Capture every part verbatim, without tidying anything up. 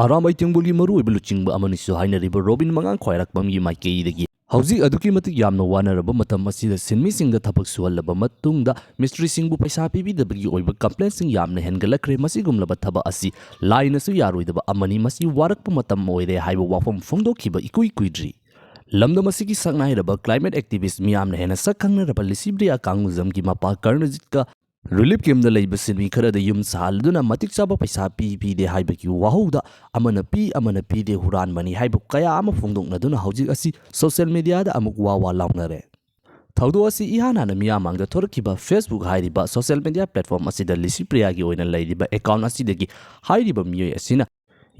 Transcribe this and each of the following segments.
ꯑꯔꯥꯝꯕꯥꯏ ꯇꯦꯡꯒꯣꯜꯒꯤ ꯃꯔꯨꯑꯣꯏꯕ ꯂꯨꯆꯤꯡꯕ ꯑꯃꯅꯤꯁꯨ ꯍꯥꯏꯅꯔꯤꯕ ꯔꯣꯕꯤꯟ ꯃꯉꯥꯡ ꯈ꯭ꯋꯥꯏꯔꯥꯛꯄꯝꯒꯤ ꯃꯥꯏꯀꯩꯗꯒꯤ ꯍꯧꯖꯤꯛ ꯑꯗꯨꯛꯀꯤ ꯃꯇꯤꯛ ꯌꯥꯝꯅ ꯋꯥꯅꯔꯕ ꯃꯇꯝ ꯑꯁꯤꯗ ꯁꯤꯟꯃꯤꯁꯤꯡꯗ ꯊꯕꯛ ꯁꯨꯍꯜꯂꯕ ꯃꯇꯨꯡꯗ ꯃꯤꯁꯇ꯭ꯔꯤꯁꯤꯡꯕꯨ ꯄꯩꯁꯥ ꯄꯤꯕꯤꯗꯕꯒꯤ ꯑꯣꯏꯕ ꯀꯝꯄ꯭ꯂꯦꯟꯁꯤꯡ ꯌꯥꯝꯅ ꯍꯦꯟꯒꯠꯂꯛꯈ꯭ꯔꯦ꯫ ꯃꯁꯤꯒꯨꯝꯂꯕ ꯊꯕꯛ ꯑꯁꯤ ꯂꯥꯏꯅꯁꯨ ꯌꯥꯔꯣꯏꯗꯕ ꯑꯃꯅꯤ꯫ ꯃꯁꯤ ꯋꯥꯔꯛꯄ ꯃꯇꯝ ꯑꯣꯏꯔꯦ ꯍꯥꯏꯕ ꯋꯥꯐꯝ ꯐꯣꯡꯗꯣꯛꯈꯤꯕ ꯏꯀꯨꯏ ꯀꯨꯏꯗ꯭ꯔꯤ꯫ ꯂꯝꯗꯝ ꯑꯁꯤꯒꯤ ꯁꯛꯅꯥꯏꯔꯕ climate activist ꯃꯤꯌꯥꯝꯅ ꯍꯦꯟꯅ ꯁꯛ ꯈꯪꯅꯔꯕ ꯂꯤꯁꯤꯕ꯭ꯔꯤꯌꯥ ꯀꯥꯡꯒꯨꯖꯝꯒꯤ ꯃꯄꯥ ꯀꯔꯅꯖꯤꯠꯀ relief camp ꯗ ꯂꯩꯕ ꯁꯤꯟꯃꯤ ꯈꯔꯗ ꯌꯨꯝ ꯁꯥꯍꯜꯂꯗꯨꯅ ꯃꯇꯤꯛ ꯆꯥꯕ ꯄꯩꯁꯥ ꯄꯤ ꯄꯤꯗꯦ ꯍꯥꯏꯕꯒꯤ ꯋꯥꯍꯧꯗ ꯑꯃꯅ ꯄꯤ ꯑꯃꯅ ꯄꯤꯗꯦ ꯍꯨꯔꯥꯟꯕꯅꯤ ꯍꯥꯏꯕ ꯀꯌꯥ ꯑꯃ ꯐꯣꯡꯗꯣꯛꯅꯗꯨꯅ ꯍꯧꯖꯤꯛ ꯑꯁꯤ social media ꯗ ꯑꯃꯨꯛ ꯋꯥ ꯋꯥ ꯂꯥꯎꯅꯔꯦ꯫ ꯊꯧꯗꯣꯛ ꯑꯁꯤ ꯏꯍꯥꯟ ꯍꯥꯟꯅ ꯃꯤꯌꯥꯝ ꯃꯥꯡꯗ ꯊꯣꯔꯛꯈꯤꯕ Facebook ꯍꯥꯏꯔꯤꯕ social media platform ꯑꯁꯤꯗ ꯂꯤꯁꯤꯄ꯭ꯔꯤꯌꯥꯒꯤ ꯑꯣꯏꯅ ꯂꯩꯔꯤꯕ account ꯑꯁꯤꯗꯒꯤ ꯍꯥꯏꯔꯤꯕ ꯃꯤꯑꯣꯏ ꯑꯁꯤꯅ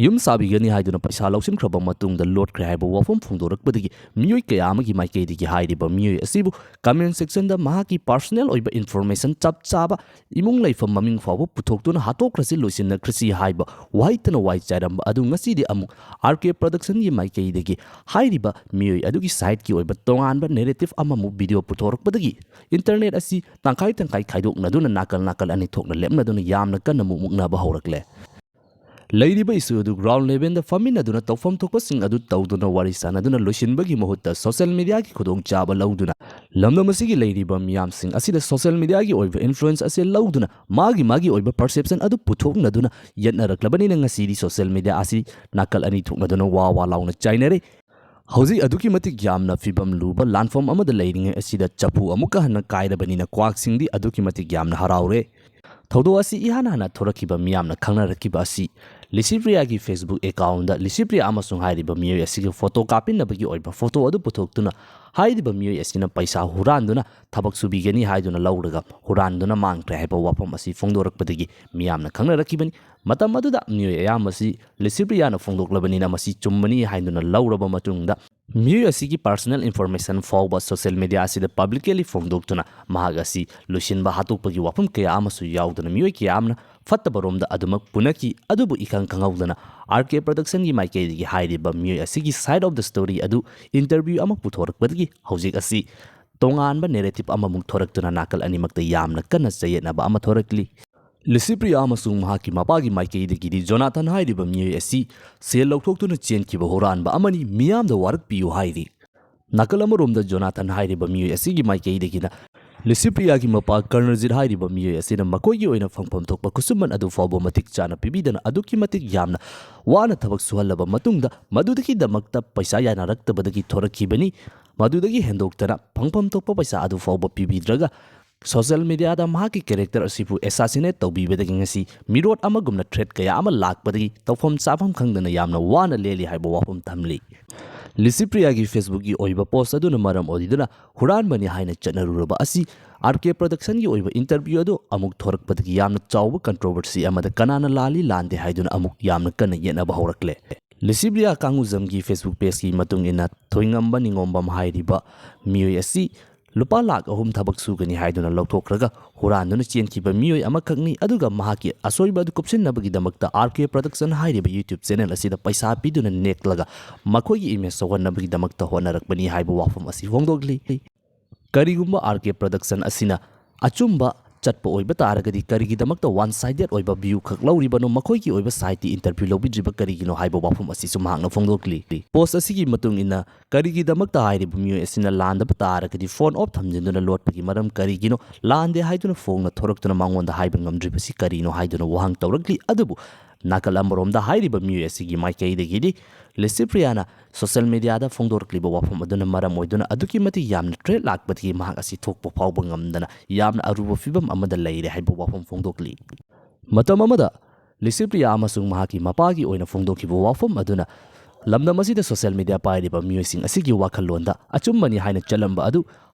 ꯌꯨꯝ ꯁꯥꯕꯤꯒꯅꯤ ꯍꯥꯏꯗꯨꯅ ꯄꯩꯁꯥ ꯂꯧꯁꯤꯟꯈ꯭ꯔꯕ ꯃꯇꯨꯡꯗꯗ ꯂꯣꯠꯈ꯭ꯔꯦ ꯍꯥꯏꯕ ꯋꯥꯐꯝ ꯐꯣꯡꯗꯣꯔꯛꯄꯗꯒꯤ ꯃꯤꯑꯣꯏ ꯀꯌꯥ ꯑꯃꯒꯤ ꯃꯥꯏꯀꯩꯗꯒꯤ ꯍꯥꯏꯔꯤꯕ ꯃꯤꯑꯣꯏ ꯑꯁꯤꯕꯨ comment section ꯗ ꯃꯍꯥꯛꯀꯤ personal ꯑꯣꯏꯕ information ꯆꯞ ꯆꯥꯕ ꯏꯃꯨꯡ ꯂꯩꯐꯝ ꯃꯃꯤꯡ ꯐꯥꯎꯕ ꯄꯨꯊꯣꯛꯇꯨꯅ ꯍꯥꯠꯇꯣꯛꯈ꯭ꯔꯁꯤ, ꯂꯣꯏꯁꯤꯟꯅꯈ꯭ꯔꯁꯤ ꯍꯥꯏꯕ ꯋꯥꯍꯩꯇꯅ ꯋꯥꯏ ꯆꯥꯏꯔꯝꯕ ꯑꯗꯨ ꯉꯁꯤꯗꯤ ꯑꯃꯨꯛ R K Production ꯒꯤ ꯃꯥꯏꯀꯩꯗꯒꯤ ꯍꯥꯏꯔꯤꯕ ꯃꯤꯑꯣꯏ ꯑꯗꯨꯒꯤ side ꯀꯤ ꯑꯣꯏꯕ ꯇꯣꯉꯥꯟꯕ narrative ꯑꯃꯃꯨꯛ video ꯄꯨꯊꯣꯔꯛꯄꯗꯒꯤ internet ꯑꯁꯤ ꯇꯪꯈꯥꯏ ꯇꯪꯈꯥꯏ ꯈꯥꯏꯗꯣꯛꯅꯗꯨꯅ ꯅꯥꯀꯜ ꯅꯥꯀꯜ ꯑꯅꯤ ꯊꯣꯛꯅ ꯂꯦꯞꯅꯗꯨꯅ ꯌꯥꯝꯅ ꯀꯟꯅ ꯃꯨꯛ ꯃꯨꯛꯅꯕ ꯍꯧꯔꯛꯂꯦ꯫ ꯂꯩꯔꯤꯕ issue ꯑꯗꯨ ground level ꯗ ꯐꯝꯃꯤꯟꯅꯗꯨꯅ ꯇꯧꯐꯝ ꯊꯣꯛꯄꯁꯤꯡ ꯑꯗꯨ ꯇꯧꯗꯨꯅ ꯋꯥꯔꯤ ꯁꯥꯟꯅꯗꯨꯅ ꯂꯣꯏꯁꯤꯟꯕꯒꯤ ꯃꯍꯨꯠꯇ social media ꯒꯤ ꯈꯨꯗꯣꯡꯆꯥꯕ ꯂꯧꯗꯨꯅ ꯂꯝꯗꯝ ꯑꯁꯤꯒꯤ ꯂꯩꯔꯤꯕ ꯃꯤꯌꯥꯝꯁꯤꯡ ꯑꯁꯤꯗ social media ꯒꯤ ꯑꯣꯏꯕ influence ꯑꯁꯤ ꯂꯧꯗꯨꯅ ꯃꯥꯒꯤ ꯃꯥꯒꯤ ꯑꯣꯏꯕ perception ꯑꯗꯨ ꯄꯨꯊꯣꯛꯅꯗꯨꯅ ꯌꯦꯠꯅꯔꯛꯂꯕꯅꯤꯅ ꯉꯁꯤꯗꯤ social media ꯑꯁꯤ ꯅꯥꯀꯜ ꯑꯅꯤ ꯊꯣꯛꯅꯗꯨꯅ ꯋꯥ ꯋꯥ ꯂꯥꯎꯅ ꯆꯥꯏꯅꯔꯦ꯫ ꯍꯧꯖꯤꯛ ꯑꯗꯨꯛꯀꯤ ꯃꯇꯤꯛ ꯌꯥꯝꯅ ꯐꯤꯕꯝ ꯂꯨꯕ ꯂꯥꯟꯐꯝ ꯑꯃꯗ ꯂꯩꯔꯤꯉꯩ ꯑꯁꯤꯗ ꯆꯐꯨ ꯑꯃꯨꯛꯀ ꯍꯟꯅ ꯀꯥꯏꯔꯕꯅꯤꯅ ꯀ꯭ꯋꯥꯛꯁꯤꯡꯗꯤ ꯑꯗꯨꯛꯀꯤ ꯃꯇꯤꯛ ꯌꯥꯝꯅ ꯍꯔꯥꯎꯔꯦ꯫ ꯊꯧꯗꯣꯛ ꯑꯁꯤ ꯏꯍꯥꯟ ꯍꯥꯟꯅ ꯊꯣꯔꯛꯈꯤꯕ ꯃꯤꯌꯥꯝꯅ ꯈꯪꯅꯔꯛꯈꯤꯕ ꯑꯁꯤ ꯂꯤꯁꯤꯄ꯭ꯔꯤꯌꯥꯒꯤ Facebook account ꯗ ꯂꯤꯁꯤꯄ꯭ꯔꯤꯌꯥ ꯑꯃꯁꯨꯡ ꯍꯥꯏꯔꯤꯕ ꯃꯤꯑꯣꯏ ꯑꯁꯤꯒꯤ photo ꯀꯥꯞꯄꯤꯟꯅꯕꯒꯤ ꯑꯣꯏꯕ photo ꯑꯗꯨ ꯄꯨꯊꯣꯛꯇꯨꯅ ꯍꯥꯏꯔꯤꯕ ꯃꯤꯑꯣꯏ ꯑꯁꯤꯅ ꯄꯩꯁꯥ ꯍꯨꯔꯥꯟꯗꯨꯅ ꯊꯕꯛ ꯁꯨꯕꯤꯒꯅꯤ ꯍꯥꯏꯗꯨꯅ ꯂꯧꯔꯒ ꯍꯨꯔꯥꯟꯗꯨꯅ ꯃꯥꯡꯈ꯭ꯔꯦ ꯍꯥꯏꯕ ꯋꯥꯐꯝ ꯑꯁꯤ ꯐꯣꯡꯗꯣꯔꯛꯄꯗꯒꯤ ꯃꯤꯌꯥꯝꯅ ꯈꯪꯅꯔꯛꯈꯤꯕꯅꯤ꯫ ꯃꯇꯝ ꯑꯗꯨꯗ ꯃꯤꯑꯣꯏ ꯑꯌꯥꯝꯕꯁꯤ ꯂꯤꯁꯤꯄ꯭ꯔꯤꯌꯥꯅ ꯐꯣꯡꯗꯣꯛꯂꯕꯅꯤꯅ ꯃꯁꯤ ꯆꯨꯝꯕꯅꯤ ꯍꯥꯏꯗꯨꯅ ꯂꯧꯔꯕ ꯃꯇꯨꯡꯗ ꯃꯤꯑꯣꯏ ꯑꯁꯤꯒꯤ personal information ꯐꯥꯎꯕ social media ꯑꯁꯤꯗ publicly ꯐꯣꯡꯗꯣꯛꯇꯨꯅ ꯃꯍꯥꯛ ꯑꯁꯤ ꯂꯣꯏꯁꯤꯟꯕ ꯍꯥꯠꯇꯣꯛꯄꯒꯤ ꯋꯥꯐꯝ ꯀꯌꯥ ꯑꯃꯁꯨ ꯌꯥꯎꯗꯨꯅ ꯃꯤꯑꯣꯏ ꯀꯌꯥ ꯑꯃꯅ ꯐꯠꯇꯕ ꯔꯣꯝꯗ ꯑꯗꯨꯃꯛ ꯄꯨꯅꯈꯤ꯫ ꯑꯗꯨꯕꯨ ꯏꯈꯪ ꯈꯪꯍꯧꯗꯅ R K Production ꯒꯤ ꯃꯥꯏꯀꯩꯗꯒꯤ ꯍꯥꯏꯔꯤꯕ ꯃꯤꯑꯣꯏ ꯑꯁꯤꯒꯤ side of the story ꯑꯗꯨ interview ꯑꯃ ꯄꯨꯊꯣꯔꯛꯄꯗꯒꯤ ꯍꯧꯖꯤꯛ ꯑꯁꯤ ꯇꯣꯉꯥꯟꯕ narrative ꯑꯃꯃꯨꯛ ꯊꯣꯔꯛꯇꯨꯅ ꯅꯥꯀꯜ ꯑꯅꯤꯃꯛꯇ ꯌꯥꯝꯅ ꯀꯟꯅ ꯆꯌꯦꯠꯅꯕ ꯑꯃ ꯊꯣꯔꯛꯂꯤ꯫ ꯂꯤꯁꯤꯄ꯭ꯔꯤꯌꯥ ꯑꯃꯁꯨꯡ ꯃꯍꯥꯛꯀꯤ ꯃꯄꯥꯒꯤ ꯃꯥꯏꯀꯩꯗꯒꯤꯗꯤ ꯖꯣꯅꯥꯊꯟ ꯍꯥꯏꯔꯤꯕ ꯃꯤꯑꯣꯏ ꯑꯁꯤ ꯁꯦꯜ ꯂꯧꯊꯣꯛꯇꯨꯅ ꯆꯦꯟꯈꯤꯕ ꯍꯨꯔꯥꯟꯕ ꯑꯃꯅꯤ, ꯃꯤꯌꯥꯝꯗ ꯋꯥꯔꯛꯄꯤꯌꯨ ꯍꯥꯏꯔꯤ꯫ ꯅꯥꯀꯜ ꯑꯃꯔꯣꯝꯗ ꯖꯣꯅꯥꯊꯟ ꯍꯥꯏꯔꯤꯕ ꯃꯤꯑꯣꯏ ꯑꯁꯤꯒꯤ ꯃꯥꯏꯀꯩꯗꯒꯤꯅ ꯂꯤꯁꯤꯄ꯭ꯔꯤꯌꯥꯒꯤ ꯃꯄꯥ ꯀꯔꯅꯖꯤꯠ ꯍꯥꯏꯔꯤꯕ ꯃꯤꯑꯣꯏ ꯑꯁꯤꯅ ꯃꯈꯣꯏꯒꯤ ꯑꯣꯏꯅ ꯐꯪꯐꯝ ꯊꯣꯛꯄ ꯈꯨꯠꯁꯨꯃꯟ ꯑꯗꯨ ꯐꯥꯎꯕ ꯃꯇꯤꯛ ꯆꯥꯅ ꯄꯤꯕꯤꯗꯅ ꯑꯗꯨꯛꯀꯤ ꯃꯇꯤꯛ ꯌꯥꯝꯅ ꯋꯥꯅ ꯊꯕꯛ ꯁꯨꯍꯜꯂꯕ ꯃꯇꯨꯡꯗ ꯃꯗꯨꯗꯒꯤꯗꯃꯛꯇ ꯄꯩꯁꯥ ꯌꯥꯅꯔꯛꯇꯕꯗꯒꯤ ꯊꯣꯔꯛꯈꯤꯕꯅꯤ꯫ ꯃꯗꯨꯗꯒꯤ ꯍꯦꯟꯗꯣꯛꯇꯅ ꯐꯪꯐꯝ ꯊꯣꯛꯄ ꯄꯩꯁꯥ ꯑꯗꯨ ꯐꯥꯎꯕ ꯄꯤꯕꯤꯗ꯭ꯔꯒ ꯁꯣꯁꯤꯌꯦꯜ ꯃꯤꯗꯤꯌꯥꯗ ꯃꯍꯥꯛꯀꯤ ꯀꯦꯔꯦꯛꯇꯔ ꯑꯁꯤꯕꯨ ꯑꯦꯁꯥꯁꯤꯅꯦꯠ ꯇꯧꯕꯤꯕꯗꯒꯤ ꯉꯁꯤ ꯃꯤꯔꯣꯠ ꯑꯃꯒꯨꯝꯅ ꯊ꯭ꯔꯦꯠ ꯀꯌꯥ ꯑꯃ ꯂꯥꯛꯄꯗꯒꯤ ꯇꯧꯐꯝ ꯆꯥꯐꯝ ꯈꯪꯗꯅ ꯌꯥꯝꯅ ꯋꯥꯅ ꯂꯦꯜꯂꯤ ꯍꯥꯏꯕ ꯋꯥꯐꯝ ꯊꯝꯂꯤ꯫ ꯂꯤꯁꯤꯄ꯭ꯔꯤꯌꯥꯒꯤ ꯐꯦꯁꯕꯨꯛꯀꯤ ꯑꯣꯏꯕ ꯄꯣꯁ ꯑꯗꯨꯅ ꯃꯔꯝ ꯑꯣꯏꯗꯨꯅ ꯍꯨꯔꯥꯟꯕꯅꯤ ꯍꯥꯏꯅ ꯆꯠꯅꯔꯨꯔꯕ ꯑꯁꯤ ꯑꯥꯔ ꯀꯦ ꯄ꯭ꯔꯗꯛꯁꯟꯒꯤ ꯑꯣꯏꯕ ꯏꯟꯇꯔꯚ꯭ꯌꯨ ꯑꯗꯨ ꯑꯃꯨꯛ ꯊꯣꯔꯛꯄꯗꯒꯤ ꯌꯥꯝꯅ ꯆꯥꯎꯕ ꯀꯟꯇ꯭ꯔꯣꯚꯔꯁꯤ ꯑꯃꯗ ꯀꯅꯥꯅ ꯂꯥꯜꯂꯤ ꯂꯥꯟꯗꯦ ꯍꯥꯏꯗꯨꯅ ꯑꯃꯨꯛ ꯌꯥꯝꯅ ꯀꯟꯅ ꯌꯦꯠꯅꯕ ꯍꯧꯔꯛꯂꯦ꯫ ꯂꯤꯁꯤꯕ꯭ꯔꯤꯌꯥ ꯀꯥꯡꯉꯨꯖꯝꯒꯤ ꯐꯦꯁꯕꯨꯛ ꯄꯦꯖꯀꯤ ꯃꯇꯨꯡ ꯏꯟꯅ ꯊꯣꯏꯉꯝꯕ ꯅꯤꯉꯣꯝꯕꯝ ꯍꯥꯏꯔꯤꯕ ꯃꯤꯑꯣꯏ ꯑꯁꯤ ꯂꯨꯄꯥ ꯂꯥꯈ ꯑꯍꯨꯝ ꯊꯕꯛ ꯁꯨꯒꯅꯤ ꯍꯥꯏꯗꯨꯅ ꯂꯧꯊꯣꯛꯈ꯭ꯔꯒ ꯍꯨꯔꯥꯟꯗꯨꯅ ꯆꯦꯟꯈꯤꯕ ꯃꯤꯑꯣꯏ ꯑꯃꯈꯛꯅꯤ, ꯑꯗꯨꯒ ꯃꯍꯥꯛꯀꯤ ꯑꯁꯣꯏꯕ ꯑꯗꯨ ꯀꯨꯞꯁꯤꯟꯅꯕꯒꯤꯗꯃꯛꯇ ꯑꯥꯔ ꯀꯦ ꯄ꯭ꯔꯗꯛꯁꯟ ꯍꯥꯏꯔꯤꯕ ꯌꯨꯇ꯭ꯌꯨꯕ ꯆꯦꯅꯦꯜ ꯑꯁꯤꯗ ꯄꯩꯁꯥ ꯄꯤꯗꯨꯅ ꯅꯦꯛꯂꯒ ꯃꯈꯣꯏꯒꯤ ꯏꯃꯦꯖ ꯆꯥꯎꯍꯟꯅꯕꯒꯤꯗꯃꯛꯇ ꯍꯣꯠꯅꯔꯛꯄꯅꯤ ꯍꯥꯏꯕ ꯋꯥꯐꯝ ꯑꯁꯤ ꯐꯣꯡꯗꯣꯛꯂꯤ꯫ ꯀꯔꯤꯒꯨꯝꯕ ꯑꯥꯔ ꯀꯦ ꯄ꯭ꯔꯗꯛꯁꯟ ꯑꯁꯤꯅ ꯑꯆꯨꯝꯕ ꯆꯠꯄ ꯑꯣꯏꯕ ꯇꯥꯔꯒꯗꯤ ꯀꯔꯤꯒꯤꯗꯃꯛꯇ ꯋꯥꯟ ꯁꯥꯏꯗꯦꯠ ꯑꯣꯏꯕ ꯚ꯭ꯌꯨ ꯈꯛ ꯂꯧꯔꯤꯕꯅꯣ? ꯃꯈꯣꯏꯒꯤ ꯑꯣꯏꯕ ꯁꯥꯏꯠꯇꯤ ꯏꯟꯇꯔꯚ꯭ꯌꯨ ꯂꯧꯕꯤꯗ꯭ꯔꯤꯕ ꯀꯔꯤꯒꯤꯅꯣ ꯍꯥꯏꯕ ꯋꯥꯐꯝ ꯑꯁꯤꯁꯨ ꯃꯍꯥꯛꯅ ꯐꯣꯡꯗꯣꯛꯂꯤ꯫ ꯄꯣꯁ ꯑꯁꯤꯒꯤ ꯃꯇꯨꯡ ꯏꯟꯅ ꯀꯔꯤꯒꯤꯗꯃꯛꯇ ꯍꯥꯏꯔꯤꯕ ꯃꯤꯑꯣꯏ ꯑꯁꯤꯅ ꯂꯥꯟꯗꯕ ꯇꯥꯔꯒꯗꯤ ꯐꯣꯟ ꯑꯣꯐ ꯊꯝꯖꯤꯟꯗꯨꯅ ꯂꯣꯠꯄꯒꯤ ꯃꯔꯝ ꯀꯔꯤꯒꯤꯅꯣ? ꯂꯥꯟꯗꯦ ꯍꯥꯏꯗꯨꯅ ꯐꯣꯡꯅ ꯊꯣꯔꯛꯇꯨꯅ ꯃꯉꯣꯟꯗ ꯍꯥꯏꯕ ꯉꯝꯗ꯭ꯔꯤꯕꯁꯤ ꯀꯔꯤꯅꯣ ꯍꯥꯏꯗꯨꯅ ꯋꯥꯍꯪ ꯇꯧꯔꯛꯂꯤ꯫ ꯑꯗꯨꯕꯨ ꯅꯥꯀꯜ ꯑꯃꯔꯣꯝꯗ ꯍꯥꯏꯔꯤꯕ ꯃꯤꯑꯣꯏ ꯑꯁꯤꯒꯤ ꯃꯥꯏꯀꯩꯗꯒꯤꯗꯤ ꯂꯤꯁꯤꯄ꯭ꯔꯤꯌꯥꯅ ꯁꯣꯁꯤꯌꯦꯜ ꯃꯤꯗꯤꯌꯥꯗ ꯐꯣꯡꯗꯣꯔꯛꯂꯤꯕ ꯋꯥꯐꯝ ꯑꯗꯨꯅ ꯃꯔꯝ ꯑꯣꯏꯗꯨꯅ ꯑꯗꯨꯛꯀꯤ ꯃꯇꯤꯛ ꯌꯥꯝꯅ ꯊ꯭ꯔꯦꯠ ꯂꯥꯛꯄꯗꯒꯤ ꯃꯍꯥꯛ ꯑꯁꯤ ꯊꯣꯛꯄ ꯐꯥꯎꯕ ꯉꯝꯗꯅ ꯌꯥꯝꯅ ꯑꯔꯨꯕ ꯐꯤꯕꯝ ꯑꯃꯗ ꯂꯩꯔꯦ ꯍꯥꯏꯕ ꯋꯥꯐꯝ ꯐꯣꯡꯗꯣꯛꯂꯤ꯫ ꯃꯇꯝ ꯑꯃꯗ ꯂꯤꯁꯤꯄ꯭ꯔꯤꯌꯥ ꯑꯃꯁꯨꯡ ꯃꯍꯥꯛꯀꯤ ꯃꯄꯥꯒꯤ ꯑꯣꯏꯅ ꯐꯣꯡꯗꯣꯛꯈꯤꯕ ꯋꯥꯐꯝ ꯑꯗꯨꯅ ꯂꯝꯗꯝ ꯑꯁꯤꯗ ꯁꯣꯁꯤꯌꯦꯜ ꯃꯤꯗꯤꯌꯥ ꯄꯥꯏꯔꯤꯕ ꯃꯤꯑꯣꯏꯁꯤꯡ ꯑꯁꯤꯒꯤ ꯋꯥꯈꯜꯂꯣꯟꯗ ꯑꯆꯨꯝꯕꯅꯤ ꯍꯥꯏꯅ ꯆꯠꯂꯝꯕ ꯑꯗꯨ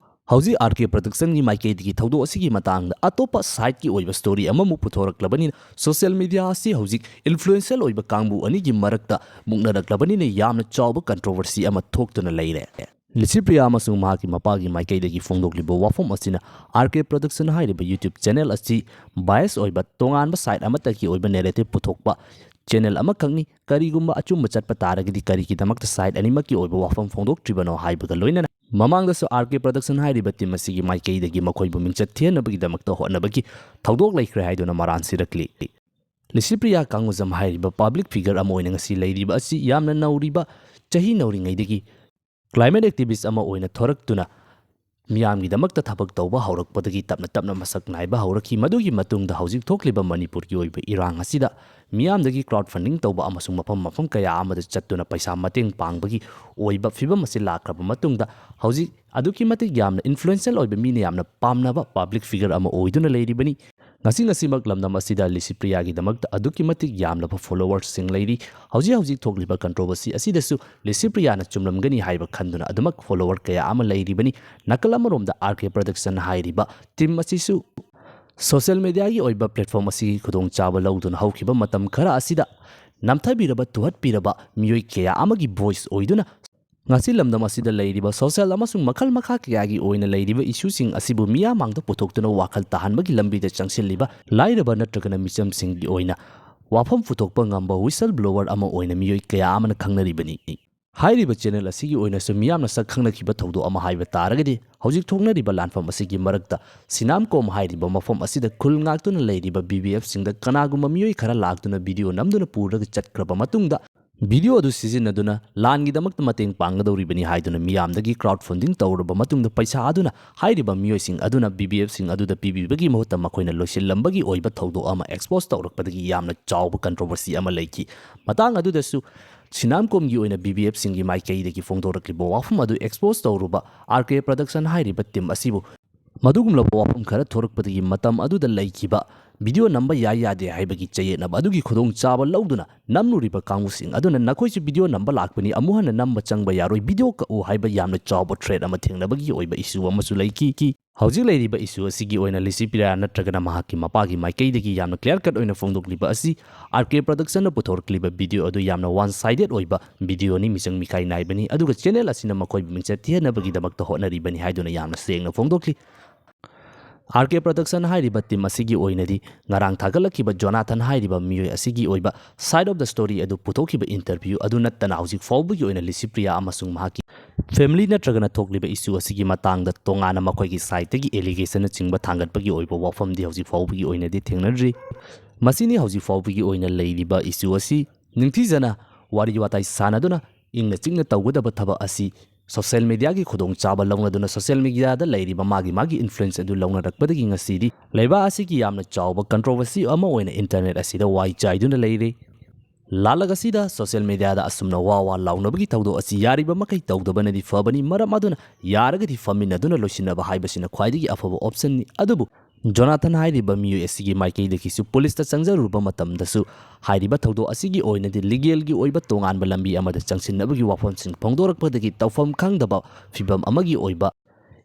ꯍꯧꯖꯤꯛ ꯑꯥꯔ ꯀꯦ ꯄ꯭ꯔꯗꯛꯁꯟꯒꯤ ꯃꯥꯏꯀꯩꯗꯒꯤ ꯊꯧꯗꯣꯛ ꯑꯁꯤꯒꯤ ꯃꯇꯥꯡꯗ ꯑꯇꯣꯞꯄ ꯁꯥꯏꯠꯀꯤ ꯑꯣꯏꯕ ꯁ꯭ꯇꯣꯔꯤ ꯑꯃꯃꯨꯛ ꯄꯨꯊꯣꯔꯛꯂꯕꯅꯤꯅ ꯁꯣꯁꯤꯌꯦꯜ ꯃꯤꯗꯤꯌꯥ ꯑꯁꯤ ꯍꯧꯖꯤꯛ ꯏꯟꯐ꯭ꯂꯨꯌꯦꯟꯁꯤꯌꯦꯜ ꯑꯣꯏꯕ ꯀꯥꯡꯕꯨ ꯑꯅꯤꯒꯤ ꯃꯔꯛꯇ ꯃꯨꯛꯅꯔꯛꯂꯕꯅꯤꯅ ꯌꯥꯝꯅ ꯆꯥꯎꯕ ꯀꯟꯇ꯭ꯔꯣꯚꯔꯁꯤ ꯑꯃ ꯊꯣꯛꯇꯨꯅ ꯂꯩꯔꯦ꯫ ꯂꯤꯁꯤꯄ꯭ꯔꯤꯌꯥ ꯑꯃꯁꯨꯡ ꯃꯍꯥꯛꯀꯤ ꯃꯄꯥꯒꯤ ꯃꯥꯏꯀꯩꯗꯒꯤ ꯐꯣꯡꯗꯣꯛꯂꯤꯕ ꯋꯥꯐꯝ ꯑꯁꯤꯅ ꯑꯥꯔ ꯀꯦ ꯄ꯭ꯔꯗꯛꯁꯟ ꯍꯥꯏꯔꯤꯕ ꯌꯨꯇ꯭ꯌꯨꯕ ꯆꯦꯅꯦꯜ ꯑꯁꯤ ꯕꯥꯏꯁ ꯑꯣꯏꯕ ꯇꯣꯉꯥꯟꯕ ꯁꯥꯏꯠ ꯑꯃꯠꯇꯒꯤ ꯑꯣꯏꯕ ꯅꯦꯔꯦꯇꯤꯚ ꯄꯨꯊꯣꯛꯄ ꯆꯦꯅꯦꯜ ꯑꯃꯈꯛꯅꯤ꯫ ꯀꯔꯤꯒꯨꯝꯕ ꯑꯆꯨꯝꯕ ꯆꯠꯄ ꯇꯥꯔꯒꯗꯤ ꯀꯔꯤꯒꯤꯗꯃꯛꯇ ꯁꯥꯏꯠ ꯑꯅꯤꯃꯛꯀꯤ ꯑꯣꯏꯕ ꯋꯥꯐꯝ ꯐꯣꯡꯗꯣꯛꯇ꯭ꯔꯤꯕꯅꯣ ꯍꯥꯏꯕꯒ ꯂꯣꯏꯅꯅ ꯃꯃꯥꯡꯗꯁꯨ ꯑꯥꯔ ꯀꯦ ꯄ꯭ꯔꯗꯛꯁꯟ ꯍꯥꯏꯔꯤꯕ ꯇꯤꯝ ꯑꯁꯤꯒꯤ ꯃꯥꯏꯀꯩꯗꯒꯤ ꯃꯈꯣꯏꯕꯨ ꯃꯤꯡꯆꯠ ꯊꯤꯍꯟꯅꯕꯒꯤꯗꯃꯛꯇ ꯍꯣꯠꯅꯕꯒꯤ ꯊꯧꯗꯣꯛ ꯂꯩꯈ꯭ꯔꯦ ꯍꯥꯏꯗꯨꯅ ꯃꯔꯥꯟ ꯁꯤꯔꯛꯂꯤ꯫ ꯂꯤꯁꯤꯄ꯭ꯔꯤꯌꯥ ꯀꯥꯡꯉꯨꯖꯝ ꯍꯥꯏꯔꯤꯕ ꯄꯕ꯭ꯂꯤꯛ ꯐꯤꯒꯔ ꯑꯃ ꯑꯣꯏꯅ ꯉꯁꯤ ꯂꯩꯔꯤꯕ ꯑꯁꯤ ꯌꯥꯝꯅ ꯅꯧꯔꯤꯕ, ꯆꯍꯤ ꯅꯧꯔꯤꯉꯩꯗꯒꯤ ꯀ꯭ꯂꯥꯏꯃꯦꯠ ꯑꯦꯛꯇꯤꯚꯤꯁ ꯑꯃ ꯑꯣꯏꯅ ꯊꯣꯔꯛꯇꯨꯅ ꯃꯤꯌꯥꯝꯒꯤꯗꯃꯛꯇ ꯊꯕꯛ ꯇꯧꯕ ꯍꯧꯔꯛꯄꯗꯒꯤ ꯇꯞꯅ ꯇꯞꯅ ꯃꯁꯛ ꯅꯥꯏꯕ ꯍꯧꯔꯛꯈꯤ꯫ ꯃꯗꯨꯒꯤ ꯃꯇꯨꯡꯗ ꯍꯧꯖꯤꯛ ꯊꯣꯛꯂꯤꯕ ꯃꯅꯤꯄꯨꯔꯒꯤ ꯑꯣꯏꯕ ꯏꯔꯥꯡ ꯑꯁꯤꯗ ꯃꯤꯌꯥꯝꯗꯒꯤ ꯀ꯭ꯔꯥꯎꯗ ꯐꯟꯗꯤꯡ ꯇꯧꯕ ꯑꯃꯁꯨꯡ ꯃꯐꯝ ꯃꯐꯝ ꯀꯌꯥ ꯑꯃꯗ ꯆꯠꯇꯨꯅ ꯄꯩꯁꯥ ꯃꯇꯦꯡ ꯄꯥꯡꯕꯒꯤ ꯑꯣꯏꯕ ꯐꯤꯕꯝ ꯑꯁꯤ ꯂꯥꯛꯈ꯭ꯔꯕ ꯃꯇꯨꯡꯗ ꯍꯧꯖꯤꯛ ꯑꯗꯨꯛꯀꯤ ꯃꯇꯤꯛ ꯌꯥꯝꯅ ꯏꯟꯐ꯭ꯂꯨꯌꯦꯟꯁꯤꯌꯦꯜ ꯑꯣꯏꯕ, ꯃꯤꯅ ꯌꯥꯝꯅ ꯄꯥꯝꯅꯕ ꯄꯕ꯭ꯂꯤꯛ ꯐꯤꯒꯔ ꯑꯃ ꯑꯣꯏꯗꯨꯅ ꯂꯩꯔꯤꯕꯅꯤ꯫ ꯉꯁꯤ ꯉꯁꯤꯃꯛ ꯂꯝꯗꯝ ꯑꯁꯤꯗ ꯂꯤꯁꯤꯄ꯭ꯔꯤꯌꯥꯒꯤꯗꯃꯛꯇ ꯑꯗꯨꯛꯀꯤ ꯃꯇꯤꯛ ꯌꯥꯝꯂꯕ ꯐꯣꯂꯣꯋꯔꯁꯁꯤꯡ ꯂꯩꯔꯤ꯫ ꯍꯧꯖꯤꯛ ꯍꯧꯖꯤꯛ ꯊꯣꯛꯂꯤꯕ ꯀꯟꯇ꯭ꯔꯣꯚꯔꯁꯤ ꯑꯁꯤꯗꯁꯨ ꯂꯤꯁꯤꯄ꯭ꯔꯤꯌꯥꯅ ꯆꯨꯝꯂꯝꯒꯅꯤ ꯍꯥꯏꯕ ꯈꯟꯗꯨꯅ ꯑꯗꯨꯃꯛ ꯐꯣꯂꯣꯋꯔ ꯀꯌꯥ ꯑꯃ ꯂꯩꯔꯤꯕꯅꯤ꯫ ꯅꯥꯀꯜ ꯑꯃꯔꯣꯝꯗ ꯑꯥꯔ ꯀꯦ ꯄ꯭ꯔꯗꯛꯁꯟ ꯍꯥꯏꯔꯤꯕ ꯇꯤꯝ ꯑꯁꯤꯁꯨ ꯁꯣꯁꯤꯌꯦꯜ ꯃꯦꯗꯤꯌꯥꯒꯤ ꯑꯣꯏꯕ ꯄ꯭ꯂꯦꯠꯐꯣꯔꯝ ꯑꯁꯤꯒꯤ ꯈꯨꯗꯣꯡꯆꯥꯕ ꯂꯧꯗꯨꯅ ꯍꯧꯈꯤꯕ ꯃꯇꯝ ꯈꯔ ꯑꯁꯤꯗ ꯅꯝꯊꯕꯤꯔꯕ, ꯇꯨꯍꯠꯄꯤꯔꯕ ꯃꯤꯑꯣꯏ ꯀꯌꯥ ꯑꯃꯒꯤ ꯚꯣꯏꯁ ꯑꯣꯏꯗꯨꯅ ꯉꯁꯤ ꯂꯝꯗꯝ ꯑꯁꯤꯗ ꯂꯩꯔꯤꯕ ꯁꯣꯁꯤꯌꯦꯜ ꯑꯃꯁꯨꯡ ꯃꯈꯜ ꯃꯈꯥ ꯀꯌꯥꯒꯤ ꯑꯣꯏꯅ ꯂꯩꯔꯤꯕ ꯏꯁꯨꯁꯤꯡ ꯑꯁꯤꯕꯨ ꯃꯤꯌꯥꯝ ꯃꯥꯡꯗ ꯄꯨꯊꯣꯛꯇꯨꯅ ꯋꯥꯈꯜ ꯇꯥꯍꯟꯕꯒꯤ ꯂꯝꯕꯤꯗ ꯆꯪꯁꯤꯜꯂꯤꯕ ꯂꯥꯏꯔꯕ ꯅꯠꯇ꯭ꯔꯒꯅ ꯃꯤꯆꯝꯁꯤꯡꯒꯤ ꯑꯣꯏꯅ ꯋꯥꯐꯝ ꯄꯨꯊꯣꯛꯄ ꯉꯝꯕ ꯋꯤꯁꯜ ꯕ꯭ꯂꯣꯋꯔ ꯑꯃ ꯑꯣꯏꯅ ꯃꯤꯑꯣꯏ ꯀꯌꯥ ꯑꯃꯅ ꯈꯪꯅꯔꯤꯕꯅꯤ꯫ ꯍꯥꯏꯔꯤꯕ ꯆꯦꯅꯦꯜ ꯑꯁꯤꯒꯤ ꯑꯣꯏꯅꯁꯨ ꯃꯤꯌꯥꯝꯅ ꯁꯛ ꯈꯪꯅꯈꯤꯕ ꯊꯧꯗꯣꯛ ꯑꯃ ꯍꯥꯏꯕ ꯇꯥꯔꯒꯗꯤ, ꯍꯧꯖꯤꯛ ꯊꯣꯛꯅꯔꯤꯕ ꯂꯥꯟꯐꯝ ꯑꯁꯤꯒꯤ ꯃꯔꯛꯇ ꯁꯤꯅꯥꯝꯀꯣꯝ ꯍꯥꯏꯔꯤꯕ ꯃꯐꯝ ꯑꯁꯤꯗ ꯈꯨꯜ ꯉꯥꯛꯇꯨꯅ ꯂꯩꯔꯤꯕ ꯕꯤ ꯕꯤ ꯑꯦꯐꯁꯤꯡꯗ ꯀꯅꯥꯒꯨꯝꯕ ꯃꯤꯑꯣꯏ ꯈꯔ ꯂꯥꯛꯇꯨꯅ ꯚꯤꯗꯤꯑꯣ ꯅꯝꯗꯨꯅ ꯄꯨꯔꯒ ꯆꯠꯈ꯭ꯔꯕ ꯃꯇꯨꯡꯗ, ꯚꯤꯗꯤꯑꯣ ꯑꯗꯨ ꯁꯤꯖꯤꯟꯅꯗꯨꯅ ꯂꯥꯟꯒꯤꯗꯃꯛꯇ ꯃꯇꯦꯡ ꯄꯥꯡꯒꯗꯧꯔꯤꯕꯅꯤ ꯍꯥꯏꯗꯨꯅ ꯃꯤꯌꯥꯝꯗꯒꯤ ꯀ꯭ꯔꯥꯎꯗ ꯐꯟꯗꯤꯡ ꯇꯧꯔꯕ ꯃꯇꯨꯡꯗ ꯄꯩꯁꯥ ꯑꯗꯨꯅ ꯍꯥꯏꯔꯤꯕ ꯃꯤꯑꯣꯏꯁꯤꯡ ꯑꯗꯨꯅ ꯕꯤ ꯕꯤ ꯑꯦꯐꯁꯤꯡ ꯑꯗꯨꯗ ꯄꯤꯕꯤꯕꯒꯤ ꯃꯍꯨꯠꯇ ꯃꯈꯣꯏꯅ ꯂꯣꯏꯁꯤꯜꯂꯝꯕꯒꯤ ꯑꯣꯏꯕ ꯊꯧꯗꯣꯛ ꯑꯃ ꯑꯦꯛꯁꯄꯣꯖ ꯇꯧꯔꯛꯄꯗꯒꯤ ꯌꯥꯝꯅ ꯆꯥꯎꯕ ꯀꯟꯇ꯭ꯔꯣꯚꯔꯁꯤ ꯑꯃ ꯂꯩꯈꯤ꯫ ꯃꯇꯥꯡ ꯑꯗꯨꯗꯁꯨ ꯁꯤꯅꯥꯝꯀꯣꯝꯒꯤ ꯑꯣꯏꯅ ꯕꯤ ꯕꯤ ꯑꯦꯐꯁꯤꯡꯒꯤ ꯃꯥꯏꯀꯩꯗꯒꯤ ꯐꯣꯡꯗꯣꯔꯛꯂꯤꯕ ꯋꯥꯐꯝ ꯑꯗꯨ ꯑꯦꯛꯁꯄꯣꯖ ꯇꯧꯔꯨꯕ ꯑꯥꯔ ꯀꯦ ꯄ꯭ꯔꯗꯛꯁꯟ ꯍꯥꯏꯔꯤꯕ ꯇꯤꯝ ꯑꯁꯤꯕꯨ ꯃꯗꯨꯒꯨꯝꯂꯕ ꯋꯥꯐꯝ ꯈꯔ ꯊꯣꯔꯛꯄꯗꯒꯤ ꯃꯇꯝ ꯑꯗꯨꯗ ꯂꯩꯈꯤꯕ ꯚꯤꯗꯤꯑꯣ ꯅꯝꯕ ꯌꯥꯏ ꯌꯥꯗꯦ ꯍꯥꯏꯕꯒꯤ ꯆꯌꯦꯠꯅꯕ ꯑꯗꯨꯒꯤ ꯈꯨꯗꯣꯡꯆꯥꯕ ꯂꯧꯗꯨꯅ ꯅꯝꯂꯨꯔꯤꯕ ꯀꯥꯡꯕꯨꯁꯤꯡ ꯑꯗꯨꯅ ꯅꯈꯣꯏꯁꯨ ꯚꯤꯗꯤꯑꯣ ꯅꯝꯕ ꯂꯥꯛꯄꯅꯤ, ꯑꯃꯨꯛ ꯍꯟꯅ ꯅꯝꯕ ꯆꯪꯕ ꯌꯥꯔꯣꯏ, ꯚꯤꯗꯤꯑꯣ ꯀꯛꯎ ꯍꯥꯏꯕ ꯌꯥꯝꯅ ꯆꯥꯎꯕ ꯊ꯭ꯔꯦꯠ ꯑꯃ ꯊꯦꯡꯅꯕꯒꯤ ꯑꯣꯏꯕ ꯏꯁꯨ ꯑꯃꯁꯨ ꯂꯩꯈꯤ꯫ ꯍꯧꯖꯤꯛ ꯂꯩꯔꯤꯕ ꯏꯁꯨ ꯑꯁꯤꯒꯤ ꯑꯣꯏꯅ ꯂꯤꯁꯤꯄ꯭ꯔꯤꯌꯥ ꯅꯠꯇ꯭ꯔꯒꯅ ꯃꯍꯥꯛꯀꯤ ꯃꯄꯥꯒꯤ ꯃꯥꯏꯀꯩꯗꯒꯤ ꯌꯥꯝꯅ ꯀ꯭ꯂꯤꯌꯥꯔ ꯀꯠ ꯑꯣꯏꯅ ꯐꯣꯡꯗꯣꯛꯂꯤꯕ ꯑꯁꯤ, ꯑꯥꯔ ꯀꯦ ꯄ꯭ꯔꯗꯛꯁꯟꯅ ꯄꯨꯊꯣꯔꯛꯂꯤꯕ ꯚꯤꯗꯤꯑꯣ ꯑꯗꯨ ꯌꯥꯝꯅ ꯋꯥꯟ ꯁꯥꯏꯗꯦꯠ ꯑꯣꯏꯕ ꯚꯤꯗꯤꯑꯣꯅꯤ, ꯃꯤꯆꯪ ꯃꯤꯈꯥꯏ ꯅꯥꯏꯕꯅꯤ, ꯑꯗꯨꯒ ꯆꯦꯅꯦꯜ ꯑꯁꯤꯅ ꯃꯈꯣꯏꯕꯨ ꯃꯤꯡꯆꯠ ꯊꯤꯍꯟꯅꯕꯒꯤꯗꯃꯛꯇ ꯍꯣꯠꯅꯔꯤꯕꯅꯤ ꯍꯥꯏꯗꯨꯅ ꯌꯥꯝꯅ ꯁꯦꯡꯅ ꯐꯣꯡꯗꯣꯛꯂꯤ꯫ ꯑꯥꯔ ꯀꯦ ꯄ꯭ꯔꯗꯛꯁꯟ ꯍꯥꯏꯔꯤꯕ ꯇꯤꯝ ꯑꯁꯤꯒꯤ ꯑꯣꯏꯅꯗꯤ ꯉꯔꯥꯡ ꯊꯥꯒꯠꯂꯛꯈꯤꯕ ꯖꯣꯅꯥꯊꯟ ꯍꯥꯏꯔꯤꯕ ꯃꯤꯑꯣꯏ ꯑꯁꯤꯒꯤ ꯑꯣꯏꯕ ꯁꯥꯏꯗ ꯑꯣꯐ ꯗ ꯁ꯭ꯇꯣꯔꯤ ꯑꯗꯨ ꯄꯨꯊꯣꯛꯈꯤꯕ ꯏꯟꯇꯔꯚ꯭ꯌꯨ ꯑꯗꯨ ꯅꯠꯇꯅ ꯍꯧꯖꯤꯛ ꯐꯥꯎꯕꯒꯤ ꯑꯣꯏꯅ ꯂꯤꯁꯤꯄ꯭ꯔꯤꯌꯥ ꯑꯃꯁꯨꯡ ꯃꯍꯥꯛꯀꯤ ꯐꯦꯃꯤꯂꯤ ꯅꯠꯇ꯭ꯔꯒꯅ ꯊꯣꯛꯂꯤꯕ ꯏꯁꯨ ꯑꯁꯤꯒꯤ ꯃꯇꯥꯡꯗ ꯇꯣꯉꯥꯟꯅ ꯃꯈꯣꯏꯒꯤ ꯁꯥꯏꯠꯇꯒꯤ ꯑꯦꯂꯤꯒꯦꯁꯟꯅꯆꯤꯡꯕ ꯊꯥꯡꯒꯠꯄꯒꯤ ꯑꯣꯏꯕ ꯋꯥꯐꯝꯗꯤ ꯍꯧꯖꯤꯛ ꯐꯥꯎꯕꯒꯤ ꯑꯣꯏꯅꯗꯤ ꯊꯦꯡꯅꯗ꯭ꯔꯤ꯫ ꯃꯁꯤꯅꯤ ꯍꯧꯖꯤꯛ ꯐꯥꯎꯕꯒꯤ ꯑꯣꯏꯅ ꯂꯩꯔꯤꯕ ꯏꯁꯨ ꯑꯁꯤ ꯅꯤꯡꯊꯤꯖꯅ ꯋꯥꯔꯤ ꯋꯥꯇꯥꯏ ꯁꯥꯟꯅꯗꯨꯅ ꯏꯪꯅ ꯆꯤꯛꯅ ꯇꯧꯒꯗꯕ ꯊꯕꯛ ꯑꯁꯤ ꯁꯣꯁꯤꯌꯦꯜ ꯃꯤꯗꯤꯌꯥꯒꯤ ꯈꯨꯗꯣꯡꯆꯥꯕ ꯂꯧꯅꯗꯨꯅ ꯁꯣꯁꯤꯌꯦꯜ ꯃꯤꯗꯤꯌꯥꯗ ꯂꯩꯔꯤꯕ ꯃꯥꯒꯤ ꯃꯥꯒꯤ ꯏꯟꯐ꯭ꯂꯨꯌꯦꯟꯁ ꯑꯗꯨ ꯂꯧꯅꯔꯛꯄꯗꯒꯤ ꯉꯁꯤꯗꯤ ꯂꯩꯕꯥꯛ ꯑꯁꯤꯒꯤ ꯌꯥꯝꯅ ꯆꯥꯎꯕ ꯀꯟꯇ꯭ꯔꯣꯚꯔꯁꯤ ꯑꯃ ꯑꯣꯏꯅ ꯏꯟꯇꯔꯅꯦꯠ ꯑꯁꯤꯗ ꯋꯥꯏ ꯆꯥꯏꯗꯨꯅ ꯂꯩꯔꯦ꯫ ꯂꯥꯜꯂꯛ ꯑꯁꯤꯗ ꯁꯣꯁꯤꯌꯦꯜ ꯃꯤꯗꯤꯌꯥꯗ ꯑꯁꯨꯝꯅ ꯋꯥ ꯋꯥ ꯂꯥꯎꯅꯕꯒꯤ ꯊꯧꯗꯣꯛ ꯑꯁꯤ ꯌꯥꯔꯤꯕ ꯃꯈꯩ ꯇꯧꯗꯕꯅꯗꯤ ꯐꯕꯅꯤ, ꯃꯔꯝ ꯑꯗꯨꯅ ꯌꯥꯔꯒꯗꯤ ꯐꯝꯃꯤꯟꯅꯗꯨꯅ ꯂꯣꯏꯁꯤꯟꯅꯕ ꯍꯥꯏꯕꯁꯤꯅ ꯈ꯭ꯋꯥꯏꯗꯒꯤ ꯑꯐꯕ ꯑꯣꯞꯁꯟꯅꯤ꯫ ꯑꯗꯨꯕꯨ ꯖꯣꯅꯥꯊꯟ ꯍꯥꯏꯔꯤꯕ ꯃꯤꯑꯣꯏ ꯑꯁꯤꯒꯤ ꯃꯥꯏꯀꯩꯗꯒꯤꯁꯨ ꯄꯨꯂꯤꯁꯇ ꯆꯪꯖꯔꯨꯕ ꯃꯇꯝꯗꯁꯨ ꯍꯥꯏꯔꯤꯕ ꯊꯧꯗꯣꯛ ꯑꯁꯤꯒꯤ ꯑꯣꯏꯅꯗꯤ ꯂꯤꯒꯦꯜꯒꯤ ꯑꯣꯏꯕ ꯇꯣꯉꯥꯟꯕ ꯂꯝꯕꯤ ꯑꯃꯗ ꯆꯪꯁꯤꯟꯅꯕꯒꯤ ꯋꯥꯐꯝꯁꯤꯡ ꯐꯣꯡꯗꯣꯔꯛꯄꯗꯒꯤ ꯇꯧꯐꯝ ꯈꯪꯗꯕ ꯐꯤꯕꯝ ꯑꯃꯒꯤ ꯑꯣꯏꯕ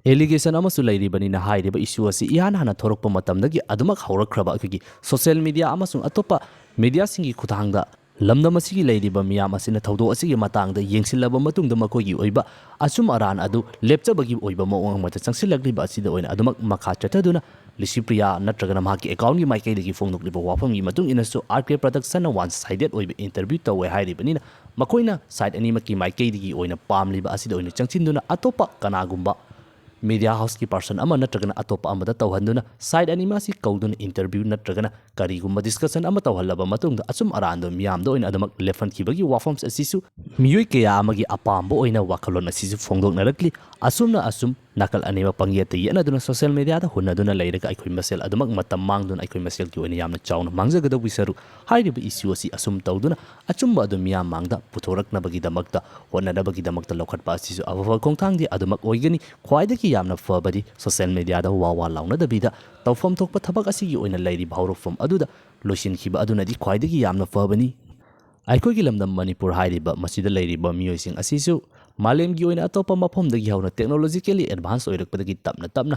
ꯑꯦꯂꯤꯒꯦꯁꯟ ꯑꯃꯁꯨ ꯂꯩꯔꯤꯕꯅꯤꯅ ꯍꯥꯏꯔꯤꯕ ꯏꯁꯨ ꯑꯁꯤ ꯏꯍꯥꯟ ꯍꯥꯟꯅ ꯊꯣꯔꯛꯄ ꯃꯇꯝꯗꯒꯤ ꯑꯗꯨꯃꯛ ꯍꯧꯔꯛꯈ꯭ꯔꯕ ꯑꯩꯈꯣꯏꯒꯤ ꯁꯣꯁꯤꯌꯦꯜ ꯃꯤꯗꯤꯌꯥ ꯑꯃꯁꯨꯡ ꯑꯇꯣꯞꯄ ꯃꯤꯗꯤꯌꯥꯁꯤꯡꯒꯤ ꯈꯨꯠꯊꯥꯡꯗ ꯂꯝꯗꯝ ꯑꯁꯤꯒꯤ ꯂꯩꯔꯤꯕ ꯃꯤꯌꯥꯝ ꯑꯁꯤꯅ ꯊꯧꯗꯣꯛ ꯑꯁꯤꯒꯤ ꯃꯇꯥꯡꯗ ꯌꯦꯡꯁꯤꯜꯂꯕ ꯃꯇꯨꯡꯗ ꯃꯈꯣꯏꯒꯤ ꯑꯣꯏꯕ ꯑꯆꯨꯝ ꯑꯔꯥꯟ ꯑꯗꯨ ꯂꯦꯞꯆꯕꯒꯤ ꯑꯣꯏꯕ ꯃꯑꯣꯡ ꯑꯃꯗ ꯆꯪꯁꯤꯜꯂꯛꯂꯤꯕ ꯑꯁꯤꯗ ꯑꯣꯏꯅ ꯑꯗꯨꯃꯛ ꯃꯈꯥ ꯆꯠꯊꯗꯨꯅ ꯂꯤꯁꯤꯄ꯭ꯔꯤꯌꯥ ꯅꯠꯇ꯭ꯔꯒꯅ ꯃꯍꯥꯛꯀꯤ ꯑꯦꯀꯥꯎꯟꯒꯤ ꯃꯥꯏꯀꯩꯗꯒꯤ ꯐꯣꯡꯗꯣꯛꯂꯤꯕ ꯋꯥꯐꯝꯒꯤ ꯃꯇꯨꯡ ꯏꯟꯅꯁꯨ ꯑꯥꯔ ꯀꯦ ꯄ꯭ꯔꯗꯛꯁꯟꯅ ꯋꯥꯟ ꯁꯥꯏꯗꯦꯠ ꯑꯣꯏꯕ ꯏꯟꯇꯔꯚ꯭ꯌꯨ ꯇꯧꯋꯦ ꯍꯥꯏꯔꯤꯕꯅꯤꯅ ꯃꯈꯣꯏꯅ ꯁꯥꯏꯠ ꯑꯅꯤꯃꯛꯀꯤ ꯃꯥꯏꯀꯩꯗꯒꯤ ꯑꯣꯏꯅ ꯄꯥꯝꯂꯤꯕ ꯑꯁꯤꯗ ꯑꯣꯏꯅ ꯆꯪꯁꯤꯟꯗꯨꯅ ꯑꯇꯣꯞꯄ ꯀꯅꯥꯒꯨꯝꯕ ꯃꯤꯗꯤꯌꯥ ꯍꯥꯎꯁꯀꯤ ꯄꯥꯔꯁꯟ ꯑꯃ ꯅꯠꯇ꯭ꯔꯒꯅ ꯑꯇꯣꯞꯄ ꯑꯃꯗ ꯇꯧꯍꯟꯗꯨꯅ ꯁꯥꯏꯠ ꯑꯅꯤꯃꯛ ꯑꯁꯤ ꯀꯧꯗꯨꯅ ꯏꯟꯇꯔꯚ꯭ꯌꯨ ꯅꯠꯇ꯭ꯔꯒꯅ ꯀꯔꯤꯒꯨꯝꯕ ꯗꯤꯁꯀꯁꯟ ꯑꯃ ꯇꯧꯍꯜꯂꯕ ꯃꯇꯨꯡꯗ ꯑꯆꯨꯝ ꯑꯔꯥꯟꯗꯣ ꯃꯤꯌꯥꯝꯗ ꯑꯣꯏꯅ ꯑꯗꯨꯃꯛ ꯂꯦꯞꯍꯟꯈꯤꯕꯒꯤ ꯋꯥꯐꯝ ꯑꯁꯤꯁꯨ ꯃꯤꯑꯣꯏ ꯀꯌꯥ ꯑꯃꯒꯤ ꯑꯄꯥꯝꯕ ꯑꯣꯏꯅ ꯋꯥꯈꯜꯂꯣꯟ ꯑꯁꯤꯁꯨ ꯐꯣꯡꯗꯣꯛꯅꯔꯛꯂꯤ꯫ ꯑꯁꯨꯝꯅ ꯑꯁꯨꯝ ꯅꯥꯀꯜ ꯑꯅꯤꯃꯛ ꯄꯪꯌꯦꯠꯇ ꯌꯦꯠꯅꯗꯨꯅ ꯁꯣꯁꯤꯌꯦꯜ ꯃꯤꯗꯤꯌꯥꯗ ꯍꯨꯟꯅꯗꯨꯅ ꯂꯩꯔꯒ ꯑꯩꯈꯣꯏ ꯃꯁꯦꯜ ꯑꯗꯨꯃꯛ ꯃꯇꯝ ꯃꯥꯡꯗꯨꯅ ꯑꯩꯈꯣꯏ ꯃꯁꯦꯜꯒꯤ ꯑꯣꯏꯅ ꯌꯥꯝꯅ ꯆꯥꯎꯅ ꯃꯥꯡꯖꯒꯗꯧꯕꯒꯤ ꯁꯔꯨꯛ ꯍꯥꯏꯔꯤꯕ ꯏꯁꯨ ꯑꯁꯤ ꯑꯁꯨꯝ ꯇꯧꯗꯨꯅ ꯑꯆꯨꯝꯕ ꯑꯗꯨ ꯃꯤꯌꯥꯝ ꯃꯥꯡꯗ ꯄꯨꯊꯣꯔꯛꯅꯕꯒꯤꯗꯃꯛꯇ ꯍꯣꯠꯅꯅꯕꯒꯤꯗꯃꯛꯇ ꯂꯧꯈꯠꯄ ꯑꯁꯤꯁꯨ ꯑꯐꯕ ꯈꯣꯡꯊꯥꯡꯗꯤ ꯑꯗꯨꯃꯛ ꯑꯣꯏꯒꯅꯤ꯫ ꯈ꯭ꯋꯥꯏꯗꯒꯤ ꯌꯥꯝꯅ ꯐꯕꯗꯤ ꯁꯣꯁꯤꯌꯦꯜ ꯃꯤꯗꯤꯌꯥꯗ ꯋꯥ ꯋꯥ ꯂꯥꯎꯅꯗꯕꯤꯗ ꯇꯧꯐꯝ ꯊꯣꯛꯄ ꯊꯕꯛ ꯑꯁꯤꯒꯤ ꯑꯣꯏꯅ ꯂꯩꯔꯤꯕ ꯍꯧꯔꯛꯐꯝ ꯑꯗꯨꯗ ꯂꯣꯏꯁꯤꯟꯈꯤꯕ ꯑꯗꯨꯅꯗꯤ ꯈ꯭ꯋꯥꯏꯗꯒꯤ ꯌꯥꯝꯅ ꯐꯕꯅꯤ꯫ ꯑꯩꯈꯣꯏꯒꯤ ꯂꯝꯗꯝ ꯃꯅꯤꯄꯨꯔ ꯍꯥꯏꯔꯤꯕ ꯃꯁꯤꯗ ꯂꯩꯔꯤꯕ ꯃꯤꯑꯣꯏꯁꯤꯡ ꯑꯁꯤꯁꯨ ꯃꯥꯂꯦꯝꯒꯤ ꯑꯣꯏꯅ ꯑꯇꯣꯞꯄ ꯃꯐꯝꯗꯒꯤ ꯍꯧꯅ ꯇꯦꯛꯅꯣꯂꯣꯖꯤꯀꯦꯜꯂꯤ ꯑꯦꯗꯚꯥꯟꯁ ꯑꯣꯏꯔꯛꯄꯗꯒꯤ ꯇꯞꯅ ꯇꯞꯅ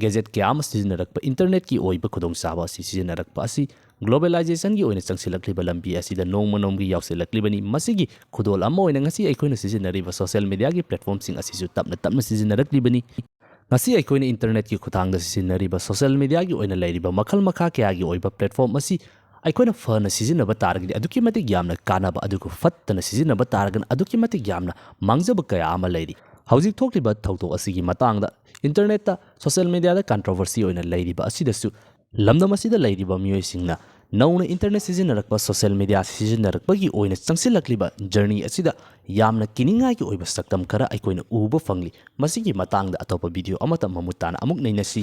ꯒꯦꯖꯦꯠ ꯀꯌꯥ ꯑꯃ ꯁꯤꯖꯤꯟꯅꯔꯛꯄ, ꯏꯟꯇꯔꯅꯦꯠꯀꯤ ꯑꯣꯏꯕ ꯈꯨꯗꯣꯡꯆꯥꯕ ꯑꯁꯤ ꯁꯤꯖꯤꯟꯅꯔꯛꯄ ꯑꯁꯤ ꯒ꯭ꯂꯣꯕꯦꯂꯥꯏꯖꯦꯁꯟꯒꯤ ꯑꯣꯏꯅ ꯆꯪꯁꯤꯜꯂꯛꯂꯤꯕ ꯂꯝꯕꯤ ꯑꯁꯤꯗ ꯅꯣꯡꯃ ꯅꯣꯡꯃꯒꯤ ꯌꯥꯎꯁꯤꯜꯂꯛꯂꯤꯕꯅꯤ꯫ ꯃꯁꯤꯒꯤ ꯈꯨꯗꯣꯜ ꯑꯃ ꯑꯣꯏꯅ ꯉꯁꯤ ꯑꯩꯈꯣꯏꯅ ꯁꯤꯖꯤꯟꯅꯔꯤꯕ ꯁꯣꯁꯤꯌꯦꯜ ꯃꯤꯗꯤꯌꯥꯒꯤ ꯄ꯭ꯂꯦꯠꯐꯣꯝꯁꯤꯡ ꯑꯁꯤꯁꯨ ꯇꯞꯅ ꯇꯞꯅ ꯁꯤꯖꯤꯟꯅꯔꯛꯂꯤꯕꯅꯤ꯫ ꯉꯁꯤ ꯑꯩꯈꯣꯏꯅ ꯏꯟꯇꯔꯅꯦꯠꯀꯤ ꯈꯨꯠꯊꯥꯡꯗ ꯁꯤꯖꯤꯟꯅꯔꯤꯕ ꯁꯣꯁꯤꯌꯦꯜ ꯃꯤꯗꯤꯌꯥꯒꯤ ꯑꯣꯏꯅ ꯂꯩꯔꯤꯕ ꯃꯈꯜ ꯃꯈꯥ ꯀꯌꯥꯒꯤ ꯑꯣꯏꯕ ꯄ꯭ꯂꯦꯠꯐꯣꯔꯝ ꯑꯁꯤ ꯑꯩꯈꯣꯏꯅ ꯐꯅ ꯁꯤꯖꯤꯟꯅꯕ ꯇꯥꯔꯒꯗꯤ ꯑꯗꯨꯛꯀꯤ ꯃꯇꯤꯛ ꯌꯥꯝꯅ ꯀꯥꯟꯅꯕ, ꯑꯗꯨꯒ ꯐꯠꯇꯅ ꯁꯤꯖꯤꯟꯅꯕ ꯇꯥꯔꯒꯅ ꯑꯗꯨꯛꯀꯤ ꯃꯇꯤꯛ ꯌꯥꯝꯅ ꯃꯥꯡꯖꯕ ꯀꯌꯥ ꯑꯃ ꯂꯩꯔꯤ꯫ ꯍꯧꯖꯤꯛ ꯊꯣꯛꯂꯤꯕ ꯊꯧꯗꯣꯛ ꯑꯁꯤꯒꯤ ꯃꯇꯥꯡꯗ, ꯏꯟꯇꯔꯅꯦꯠꯇ, ꯁꯣꯁꯤꯌꯦꯜ ꯃꯤꯗꯤꯌꯥꯗ ꯀꯟꯇ꯭ꯔꯣꯚꯔꯁꯤ ꯑꯣꯏꯅ ꯂꯩꯔꯤꯕ ꯑꯁꯤꯗꯁꯨ ꯂꯝꯗꯝ ꯑꯁꯤꯗ ꯂꯩꯔꯤꯕ ꯃꯤꯑꯣꯏꯁꯤꯡꯅ ꯅꯧꯅ ꯏꯟꯇꯔꯅꯦꯠ ꯁꯤꯖꯤꯟꯅꯔꯛꯄ, ꯁꯣꯁꯤꯌꯦꯜ ꯃꯤꯗꯤꯌꯥ ꯁꯤꯖꯤꯟꯅꯔꯛꯄꯒꯤ ꯑꯣꯏꯅ ꯆꯪꯁꯤꯜꯂꯛꯂꯤꯕ ꯖꯔꯅꯤ ꯑꯁꯤꯗ ꯌꯥꯝꯅ ꯀꯤꯅꯤꯡꯉꯥꯏꯒꯤ ꯑꯣꯏꯕ ꯁꯛꯇꯝ ꯈꯔ ꯑꯩꯈꯣꯏꯅ ꯎꯕ ꯐꯪꯂꯤ꯫ ꯃꯁꯤꯒꯤ ꯃꯇꯥꯡꯗ ꯑꯇꯣꯞꯄ ꯚꯤꯗꯤꯑꯣ ꯑꯃꯇ ꯃꯃꯨꯠ ꯇꯥꯅ ꯑꯃꯨꯛ ꯅꯩꯅꯁꯤ꯫